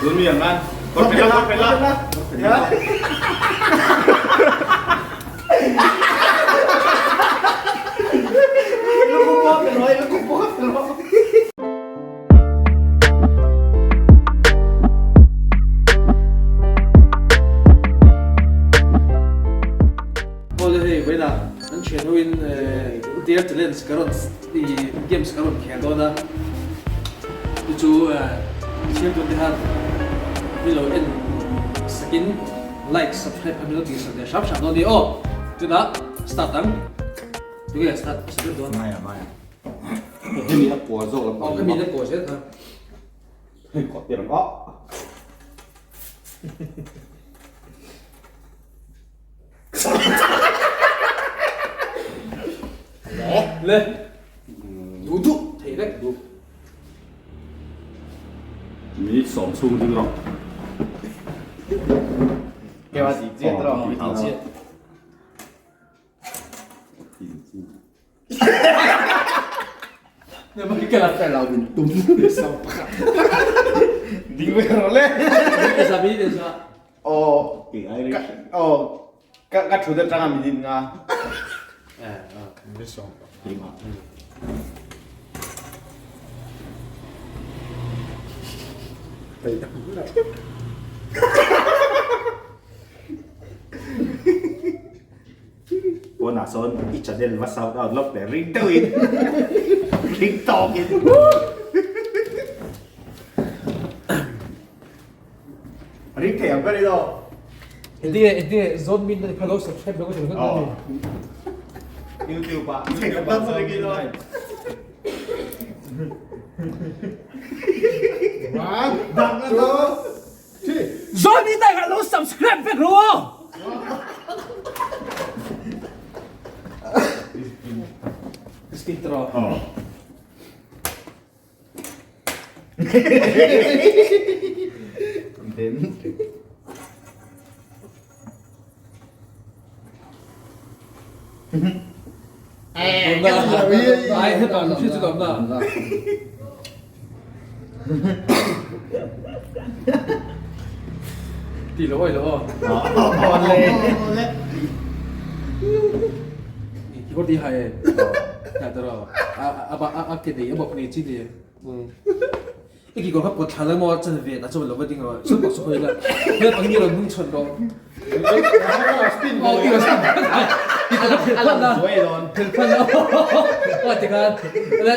Tun mi ang an. Kawr pela, kawr pela. Lukhum pawh a fel lukhum pawh a fel. Awle hei vawiinah an thian hoin Dare Challenge ka rawn games ka rawn khel dawn a, chu chu thiam tur te khan mi lo en sakin like subscribe kha min lo tihsak leh hram hram dawn a ni aw. Tunah start ang, tunge start hmasa ber dawn? Maya Maya. Hemi a kua zawk lam pang. Hemi a kua zel kha. Hei kua tir ang aw. Le. Du du thei vek du. Minute sawm chhung ding rawh. Kewa ti chiat rawh. Ti chiat. Ding ve rawh le. Aw aw ka ka thut atanga minute nga. Pawnah sawn i channel va shout out lawk teh ring deuhin ring tawkin. Ring thei ang ber i lo. Engtinge engtinge zawn min kha lo subscribe lo ka ti ringawt dawn a ni. YouTube ah YouTube ah zawn min nai. One, two, Zawn min nai kha lo subscribe vek rawh aw. Spin tawh. Ai hetah lu hriat chu ka awm na. Ti lo awi lo aw. Keyboard ti hai e. Ta taro. A a a a ke nei a bawk nei chi ni. I kekawr kha pawt thla la maw chan ve ta chuan lo va ding rawh sawn bawk chu hawi la hmel pahnih rawn hnung chhawn rawh aw i rawn spin ti kha phelh phan la phelh phan la aw ti khan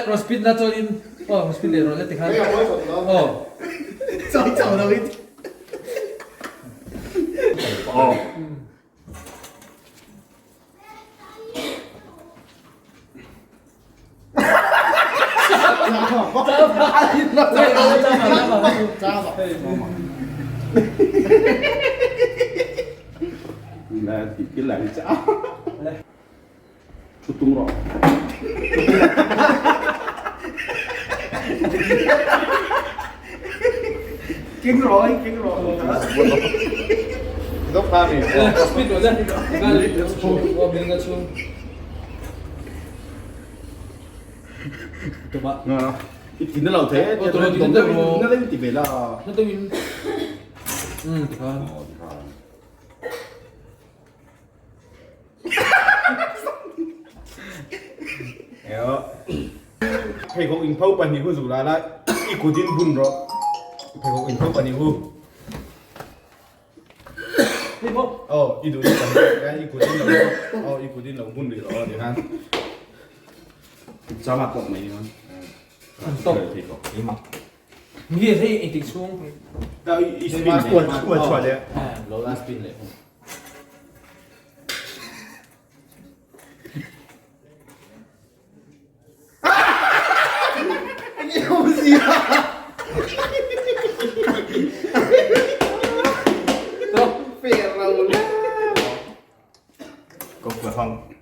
rawn spin la chuan in aw rawn spin leh rawh la ti khan aw chawi chau lo in aw Thu tung rawh. Keng rawh, keng rawh. Dok pa mi. Speed rawh le. Nga chhung. Tuma. I tin lo the. Aw tuma tin deuh rawh. Na deuh ti ve la. Na deuh in. Um tikhan. Pheikhawk in pho pahnih hu zuk la la i kut in bun rawh. Pheikhawk in pho pahnih hu. Aw i duh in pahnih i kut in lo aw i kut in lo bun rih rawh ti khan. Chama tawk mai ni. Tawk. Pheikhawk. Ema. Nge hei engtik chhung. Ta i spin Uan chhuah leh. Lo la spin leh.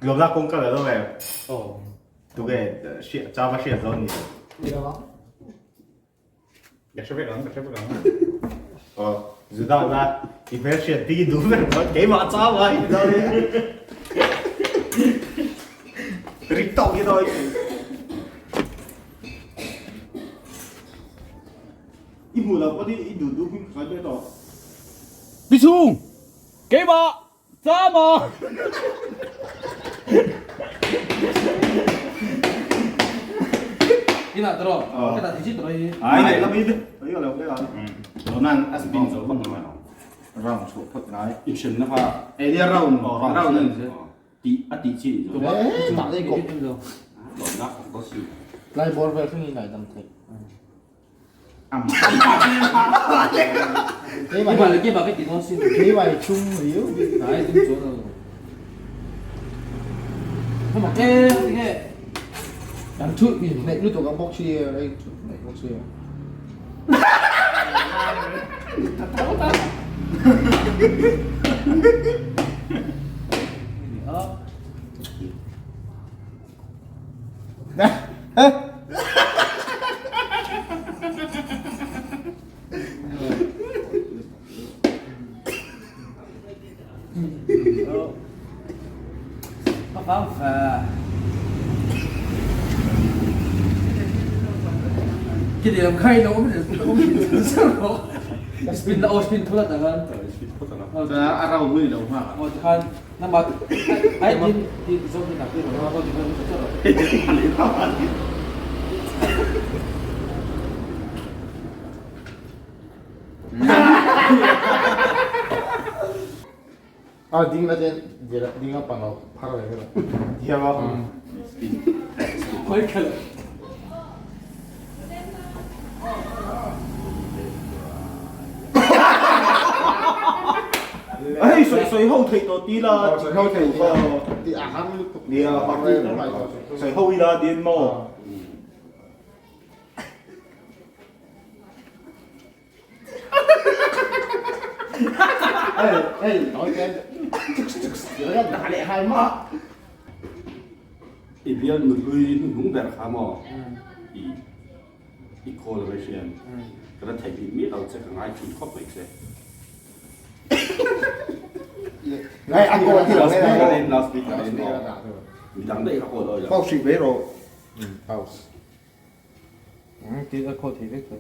Lawmna kawng ka la lo e. Tuge chava hriat zo ni. Ka hre vek ang, ka hre vek ang. Aw, Juda la, i hmel hriat bik i duh ber maw? Keimah chau a i ti dawn nia. Rik tawk i dawi. I hmuh loh pawh i duh duh hming ka sawi daih tawh. Pi chhung! Keimah! Chama! Ina tro, ka ta thi tro hi. Ai nei lam i ai lo le an. Ronan a spin zo vak mai. Round chu phot ngai. In hrem na kha. E nia round round an se. Ti a ti chi ni zo. Eh, tak dei kop. Lawmna ko si. Lai bor vel thleng in ngaidam thei. Keimah chung riu. Neih lutuk ang bawk si ei neih bawk si. A rau mui lo hma. A ding la ten ding a pan lo phar ve vek Thiam a. Hei sawi sawi ho theih tawh ti la. Sawi ho theih tih tih a har lutuk. Nia har sawi ho ila din maw. Hei hei tawi ten dah leh hai mah. I bial nuhlui hnuhnung ber kha maw i i call a hrian ka la theih bik miah lo che ka ngai thin khawp mai che. Ngai a call ti lo nge last week a len midang daih kha call awi lo. Pause hrih mai rawh. Pause. Ti a call thei vek tho.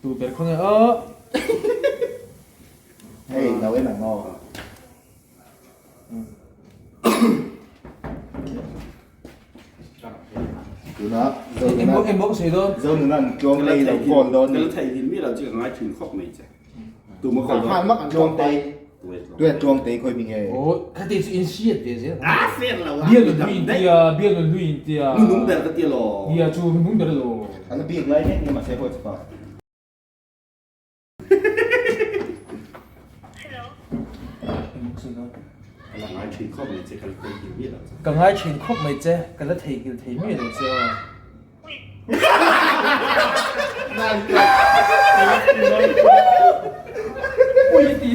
Tu ber khaw nge aw. Hei lo en ang aw. Tuna Zonunan tlawng lei lo call dawn ni. Ka la theih mi lo chu ka ngai thin khawp mai che. Tu ma call dawn. Mak an tlawng tei. Tuan tlawng tei khoi mi nge. Oh, kha ti chu in hriat ve zel. A fair lo a. Bial nun hui in tia, bial nun hui in tia. Nu nung ber ka ti lo. Bia chu nung ber lo. An bik lai mek ni mahse pawh chu pa. Ka la ngai thin khawp mai che, ka la theihnghilh miah lo che. Ka ngai thin khawp mai che, ka la theihnghilh thei miah lo che aw. Ui ti.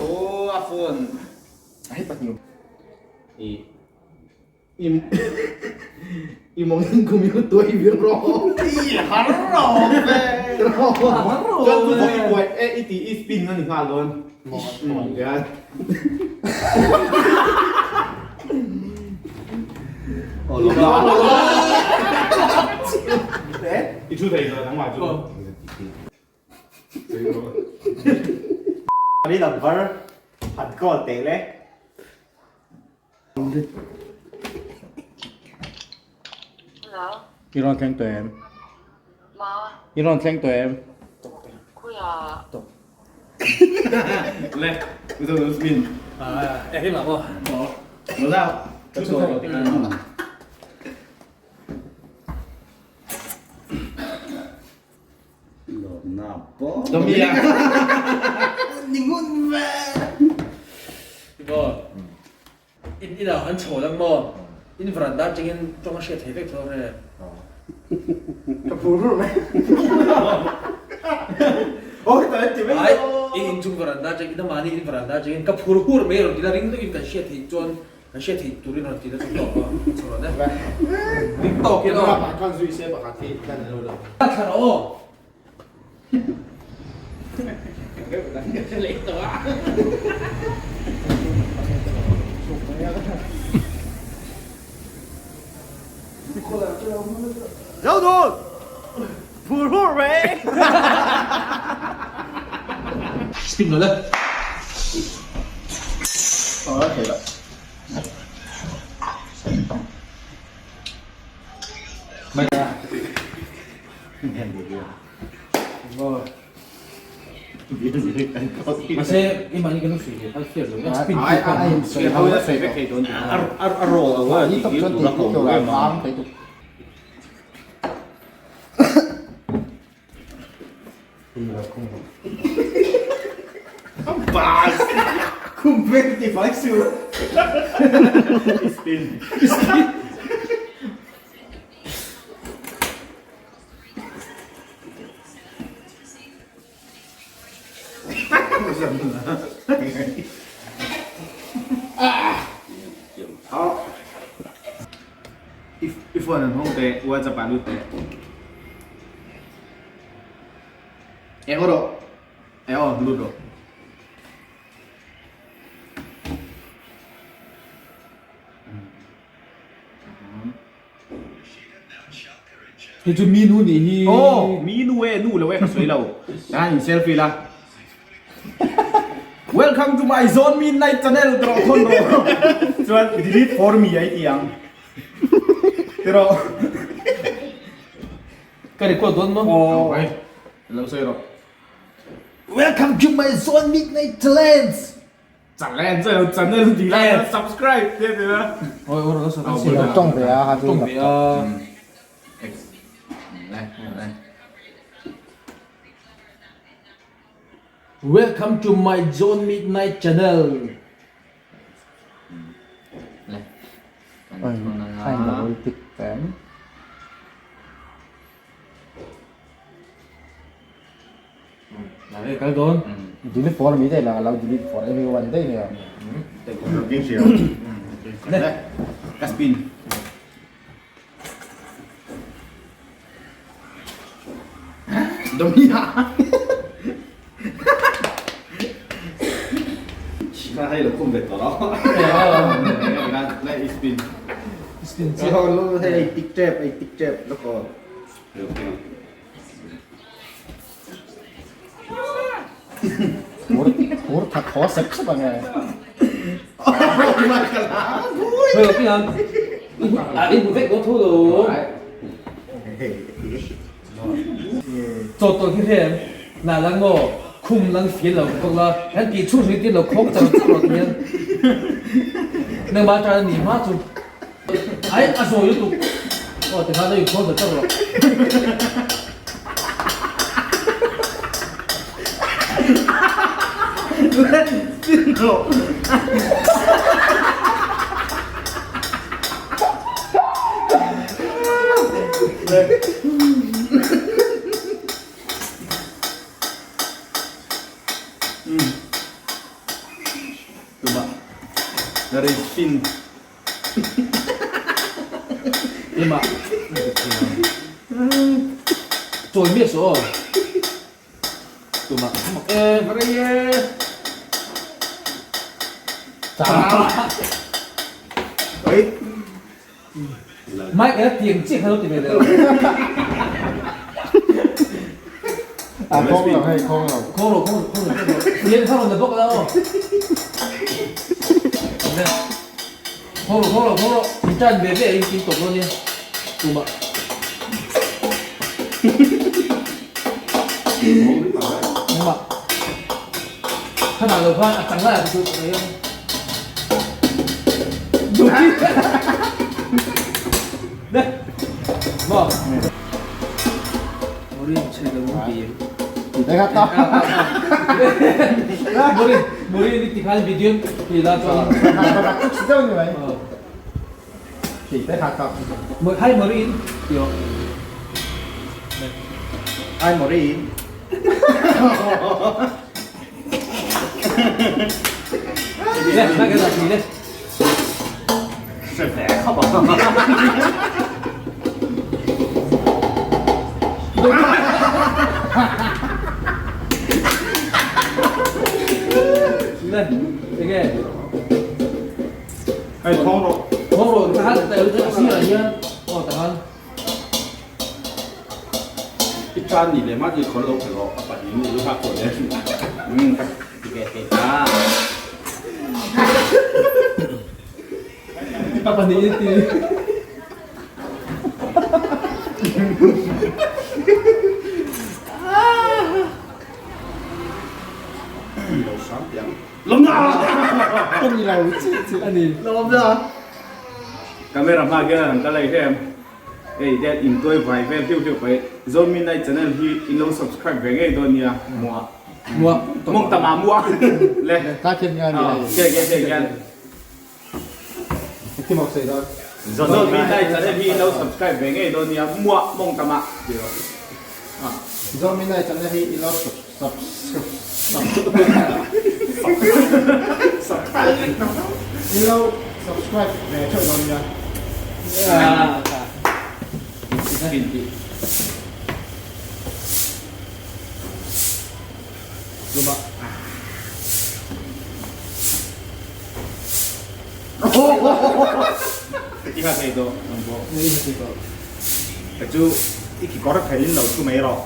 Oh, a phone. Hei pahnih. I I mong in kum i tuai vir ro. I har ro ve. Chuan tu pawh i buai e i ti i spin a ni nghal dawn. Hian. Oh, lo la. I thu thei lo nangmah chu. Ani lam var han call teh le. Hello. I rawn thleng tawh em? Ma. I rawn thleng tawh em? Khuia. Le, u zo nu spin. E hi ma maw. Mo la. Ka chu thei. Lawmna pawh. Domia. Ningun ve. Bo. In inah an chho lang maw? In veranda atangin tawng a hriat thei vek tho ang e. Ka phur rur mai. Oh, hetah an ti mai Ai, in inchung veranda atangin, in amahni in veranda atangin ka phur hur mai rawn ti la, ring deuhin kan hriat theih chuan. Kan hriat theih turin rawn ti la chu tawk a, chho rawh le. Ring tawk in aw. Pakhat zui se pakhat hi lan lo lo. Thla rawh aw. Zodun! Phur hur mai! Spin lo le. Mahse keimahni kan hruih ve kha hriat lo a spin tu khan A roll ang a tih hi tuna ka awm em a. Bas! Khum vek ti fai su. Spin. Spin. I phone an hawng teh, WhatsApp ah lut teh. Eng aw rawh. Eng aw lut rawh. Hei chu mi nu nih hi. Aw mi nu e nu lo e ka sawi lo. Kan in selfie la. Welcome to my zone midnight channel tawh thawn rawh. Chuan delete for me ai ti ang. Tiraw. Ka record dawn maw? Aw. Lo sawi rawh. Welcome to my zone midnight challenge. Challenge a lo channel tih lai a subscribe te a ti a. Awi aw rawh saw Lo tawng ve a ha chu tawng ve a. Welcome to my Zone Midnight channel. Khain double tick em. Nai kal dawn. Delete for me daih lang a lo delete for everyone daih nia. Ka spin. Domia. Ka hei lo khum ve tawh lo. Lai spin. Spin chiah. Hei tik tep, ei tik tep lawk aw. Phur thak haw sep sep ang e. Hei lo piang. A i hmu vek dawn tho lo. Chaw tawn khi hrem na lang maw khum lang feel lo bawk la kan tih chhung hring tin lo khawng char char rawh ti hian nangmah tan a ni hma chu ai a zawi lutuk aw tikhan lo inkhawng char char rawh. Ema Chawi miah suh aw. Tumah e rei e. Mike a tiang chiah kha lo ti ve leh lo. A khawng lo hei khawng lo. Khawng lo khawng lo khawng lo Lian kha rawn la bawk la aw. Khawng lo khawng lo khawng lo in tan ve ve in tin tawp lo nia tumah. Engmah khanah lo khan a chang laiah te chu ka rei ang. Hre ve khawp ang. Le, enge? Hei thawng rawh. Thawng rawh, tahan a sirah hian aw tahan. I tan ni leh mahni khawl lo phe rawh a pahnih nu lu hak pawh le. Umm ka ti ve thei ta. A pahnih i ti. Ni lo hram piang. Lawmna! Ka ni lo chi chi. A ni. Lawmna! Camera hma hian an kal a i hrem. Hei hian intuai vai vel hliu hliu pai. Zomi Night channel hi in lo subscribe ve ngei dawn nia. Muah. Muah. Mawng tam ah muah. Le. Ta khian nga ni hei. Ke ke ke hian. Engtin mawk sawi dawn. Zomi Night channel hi in lo subscribe ve ngei dawn nia. Muah mawng tam ah. Zomi Night channel hi in lo In lo subscribe ve theuh dawn nia. I ha thei tawh ang pawh. Ka chu i kekawr phelin lo thu mai rawh.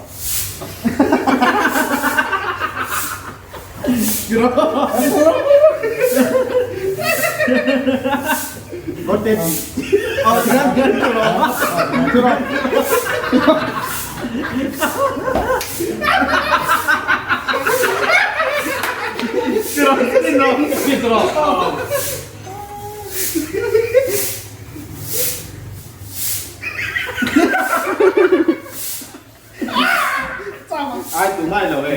Ai tu mai lo e.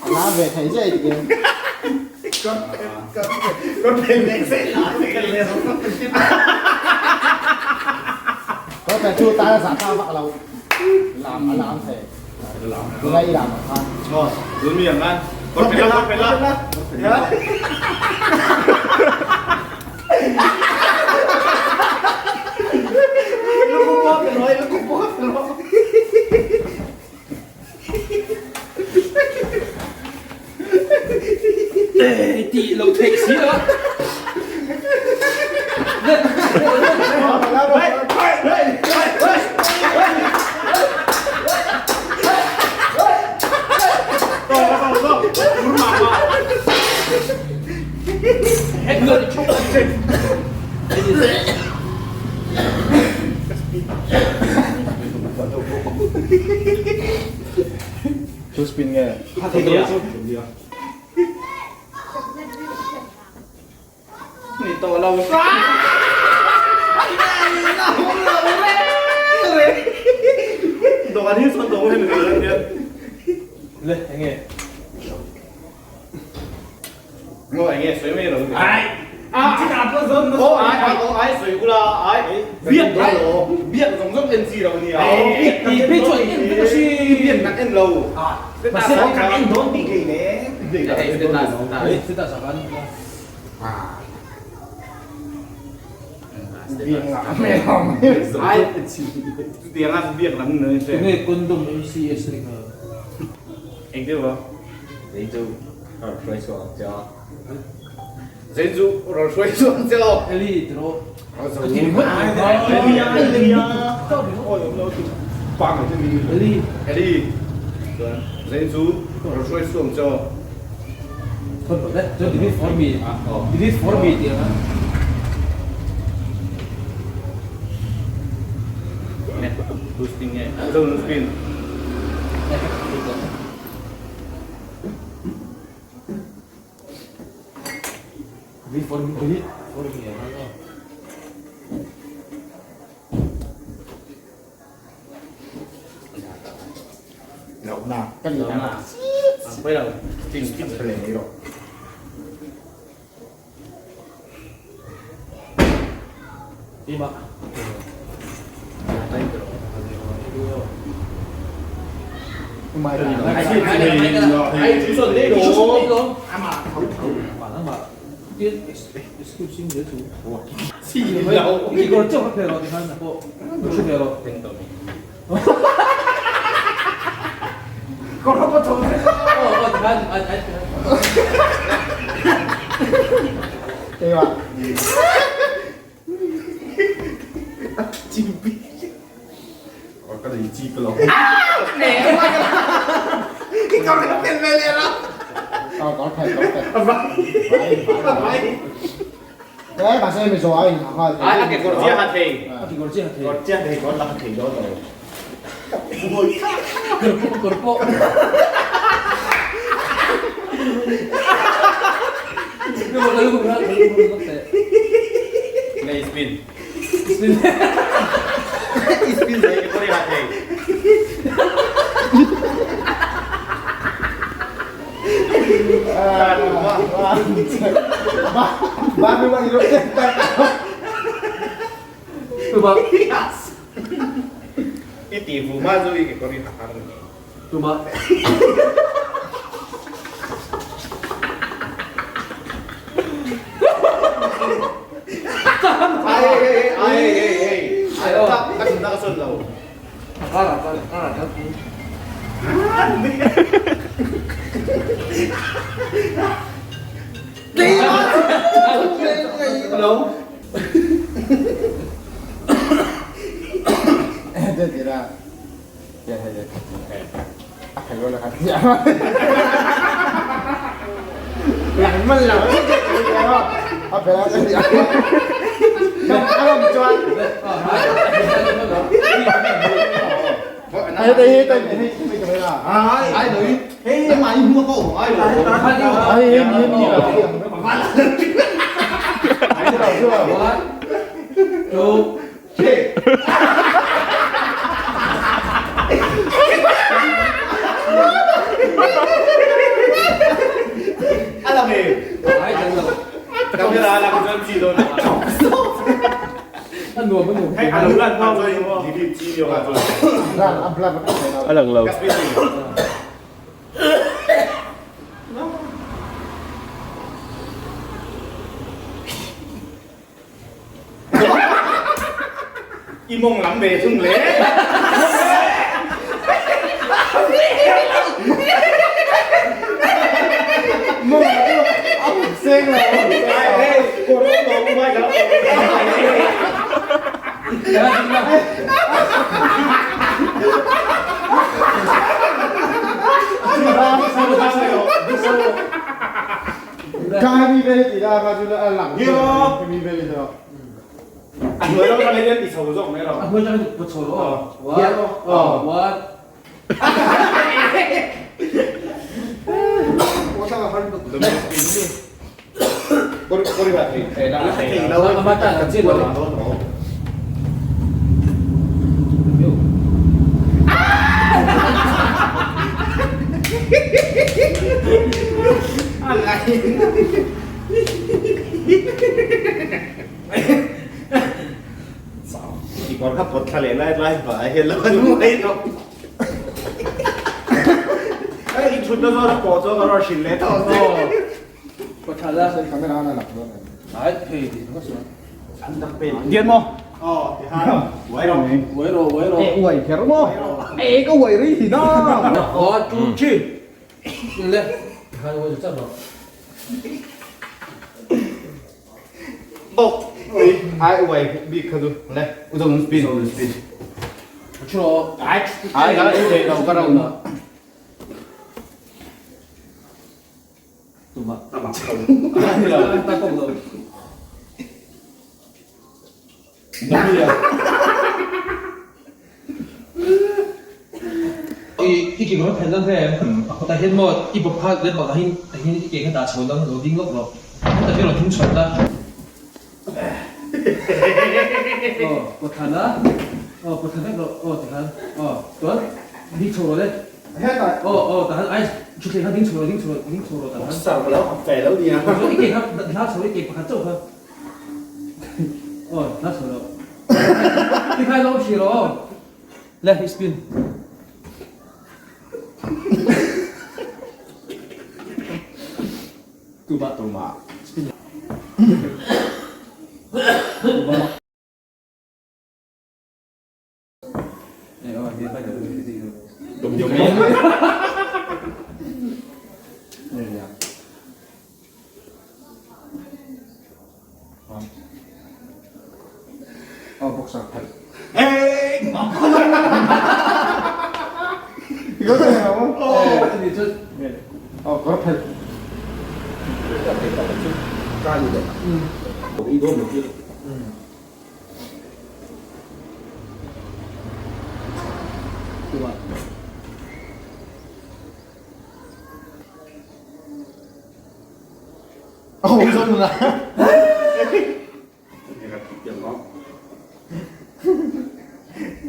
Lá về thấy dễ thì kìa. Kawr chu tan a zah ta vak lo. Lam a lam thei. Tunah i lam ang khan. Aw, tun mi ang khan. Kawr phelh la, kawr phelh la. Tih lo theih si a. Two spin nge? Ni tawh lo. Dawhkan hi sawn dawh hi mi lo nia. Le enge? Ngo enge sawi mai lo. Ai. Ah, oh ai ai oh ai sawi ula ai. Biak lo. Biak zawng zawng en chi lo nia. Ti phei chuan en vek a si. Biak nak en lo. Mahse kan en dawn bik hlei ne. Status ah khan. Ai chutiang a biak lam ni se. Tunge condom MCS ni kha. Eng deuh a? Zei chu rawn hruai chhuak ang che aw. Zei chu rawn hruai chhuak ang che aw. Eli tiraw. Eli. Eli. Chuan zei chu rawn hruai chhuak ang che aw. Thon lo le. Chuan delete for me. Delete for me tih ang a. Boosting nge? Zone spin. Delete for me, delete for me ang ano. Ima. Alam eh. Hei a lo lan hma A lang lo. I mawng lam ve thung le. Mawng lam a hmu seng lo. Hei, kawr lo mai ka lo. Ka mi ve ti la ka chu la lang. Ka mi ve ti lo. A hnuai lam atang hian i chho zawk mai rawh. A hnuai atang hian i chho rawh aw. One, one. I kawr kha pawt thla leh lai lai vah hian lo an mai rawh. I thutna zawn a pawh chuan ka rawn hrilh leh tawh che. Dian maw? Uai rawh, uai rawh. Uai kher maw? E ka uai rei hi na. One, two, three. Le. Khan uai chu chan rawh. Bawk. Ai uai bik kha chu. Le. U zawng spin. Spin. Chu rawh. Ai ai ka thei lo ka rau na. I ke kawr phelh lang hle tah hian maw i bawp kha let bakah hian tah hian i ke kha dah chho lang lo ding lawk rawh hetah hian rawn thing chhuat la aw pawt thla la aw pawt thla vek rawh aw tikhan aw chuan ding chho rawh le. Aw aw tah hian ai thutthleng kha ding chho rawh ding chho rawh ding chho rawh tah hian. Sar lo fe lo nia. I ke kha hla chho i ke pakhat chauh kha. Aw hla chho lo. Ti khai lo thli rawh aw. Le i spin. Tuma. Tuma. Spin. Tuma.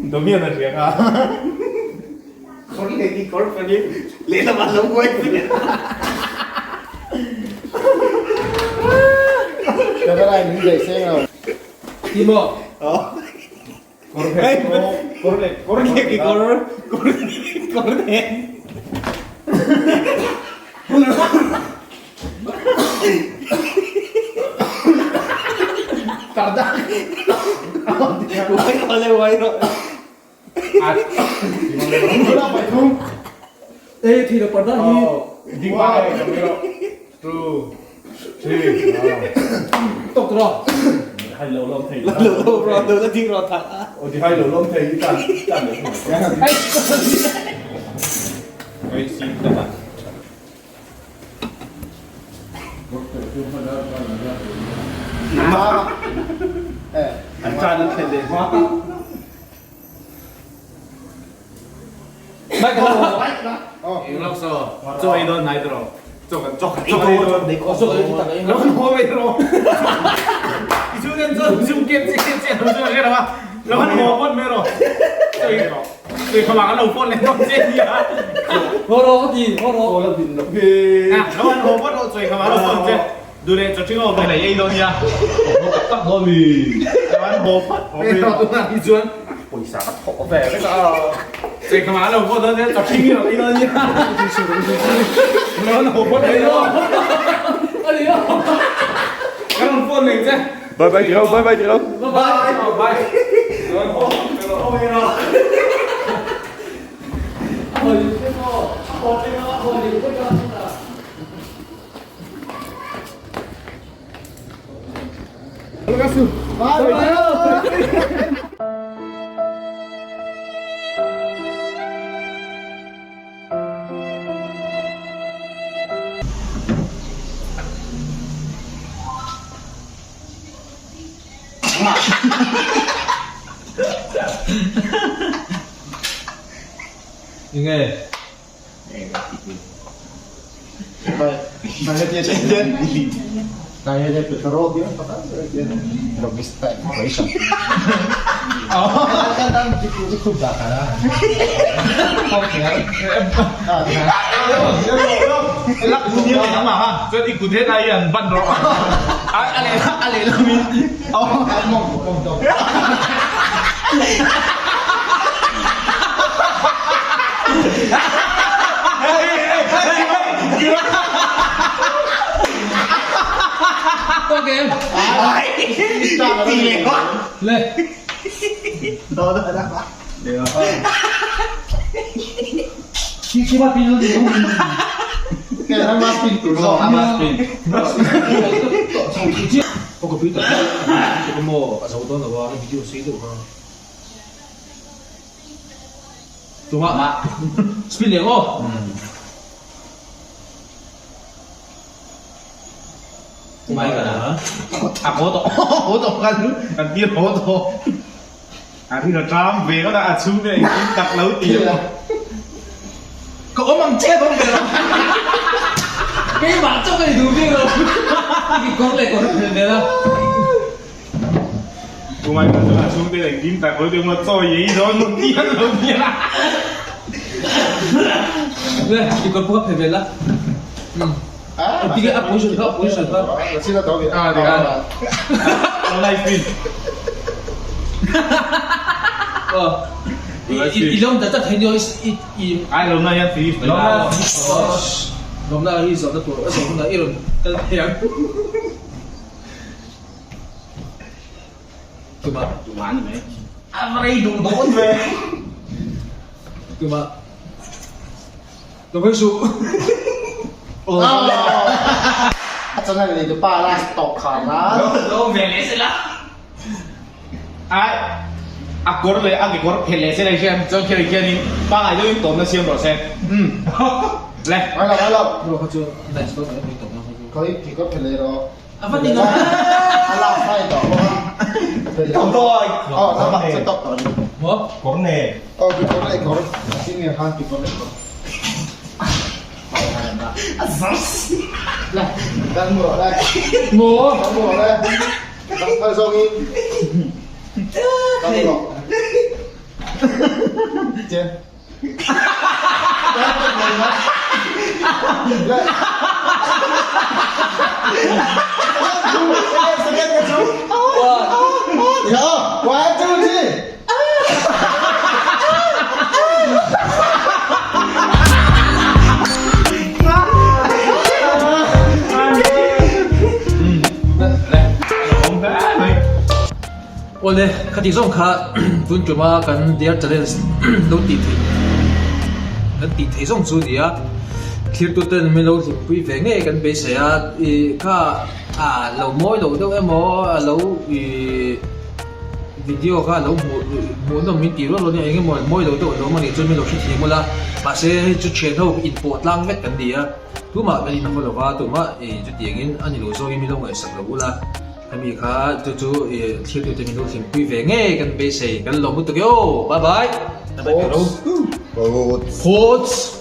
Domian a hria kha. Kawr leh i kawr pawh hi lehlamah lo buai pui. Camera in min daih seng lo. Ti maw? Kawr kawr leh kawr leh ki kawr kawr kawr nen. Parda. Uai rawh le uai rawh. Ê thì là parda hi. Ding ba le. Two, three. Tawk rawh. Hai lo lom thei. Lo lo ro lo la ding ro tha. O di hai lo lom thei tan tan le. Ai sim ta ba. An chan an thlen leh hma. Chaw ei dawn hnai tawh. Chaw kan chaw kan ei dawn. Chaw kan ei tak ei. Lo kan haw mai tawh. I chu nen chuan zoom kem che kem che lo chu ka hre lo a. Lo kan haw phawt mai rawh. Chaw ei rawh. Tui kha vang an lo phawt leh dawn che nia. Haw rawh ka ti haw rawh. Aw la din lo hi. Lo kan haw phawt rawh chaw ei kha vang an lo phawt che. Duh leh chaw ṭhing awm leh ei dawn nia. Haw tak tak dawn mi. An haw phat haw ve rawh. Tunah hi chuan pawisa ka thawk ve vek a. Chei ka mah lo pawh dawn nia, chawhring hi a rawn ei dawn nia. An haw phawt mai rawh. Ka rawn phone reng che. Bye bye tiro, bye bye tiro. Bye bye. Bye. Rawn haw phawt mai rawh. Enge? Computer hi maw a zo dawn lo a video sei deuh kha tumah spin leh aw Mai ka na a ko to ko to kan kan tir ko to a ri ra tram ve ka a chung ne in tak lo ti Ka awm ang che dawn ve lo. Keimah chauh ka ni duh bik lo. I kawr leh kawr a phel vel a. Tumai kan chu a chhungte engkim tak lo deuh maw chaw i ei dawn maw ti an lo nia. Le, i kawr pawh ka phel vel a. Tige a position kha, a position kha. Ah, tia. Live in. I lawm dat dat thei nia i i. Ai lawmna hian finish mai la. Lawmna hi zawhna tur a zawh hunah i rawn kal thei ang. Tumah. Tumah ani mai. A va rei duh dawn ve. Tumah. Lo hawi suh. A channel nei tu pa la tawp khar la. Lo ve leh se la. Ai a kawr leh a kekawr phelh leh se leh hian chuan khian khianin pangai deuhin tawmna siam rawh se. Le. Ngai lo ngai lo. Bro kha chu nice dawn mai tawmna kha chu. Khawi kekawr phelh leh rawh. A va ni lo. A lak sai tawh bawk a. Tawp tawh. Aw namah chu tawp tawh a ni. Maw? Kawr ne. Aw kekawr leh kawr. Tin nge khan kekawr leh kawr. A zar si. Le, kan mu rawh le. Maw? Kan mu rawh le. Kan phal zawngin. Kan mu rawh. Chen. One, two, three. Awle, khati zawng kha tun tuma kan Dear Challenge lo tih theih kan tih theih zawng chu a ni a, thirtuten min lo hlimpui ve ngei kan beisei a, ih kha ah lo mawi lo deuh emaw a lo ih video kha lo hmuh hmuhnawm min tih rual rual nia eng emaw mawi lo deuh a lo awm a nih chuan min lo hrethiam ula, mahse hei chu thian ho inpawh tlang vek kan ni a, tumah kan inhaw lo va, tumah ih chutiangin a ni lo zawngin min lo ngaihsak lo ula. Hemi kha chu chu thiltute min lo hlimpui ve ngei kan beisei kan lawm lutuk e aw. Bye bye. Bye bye. Phawts.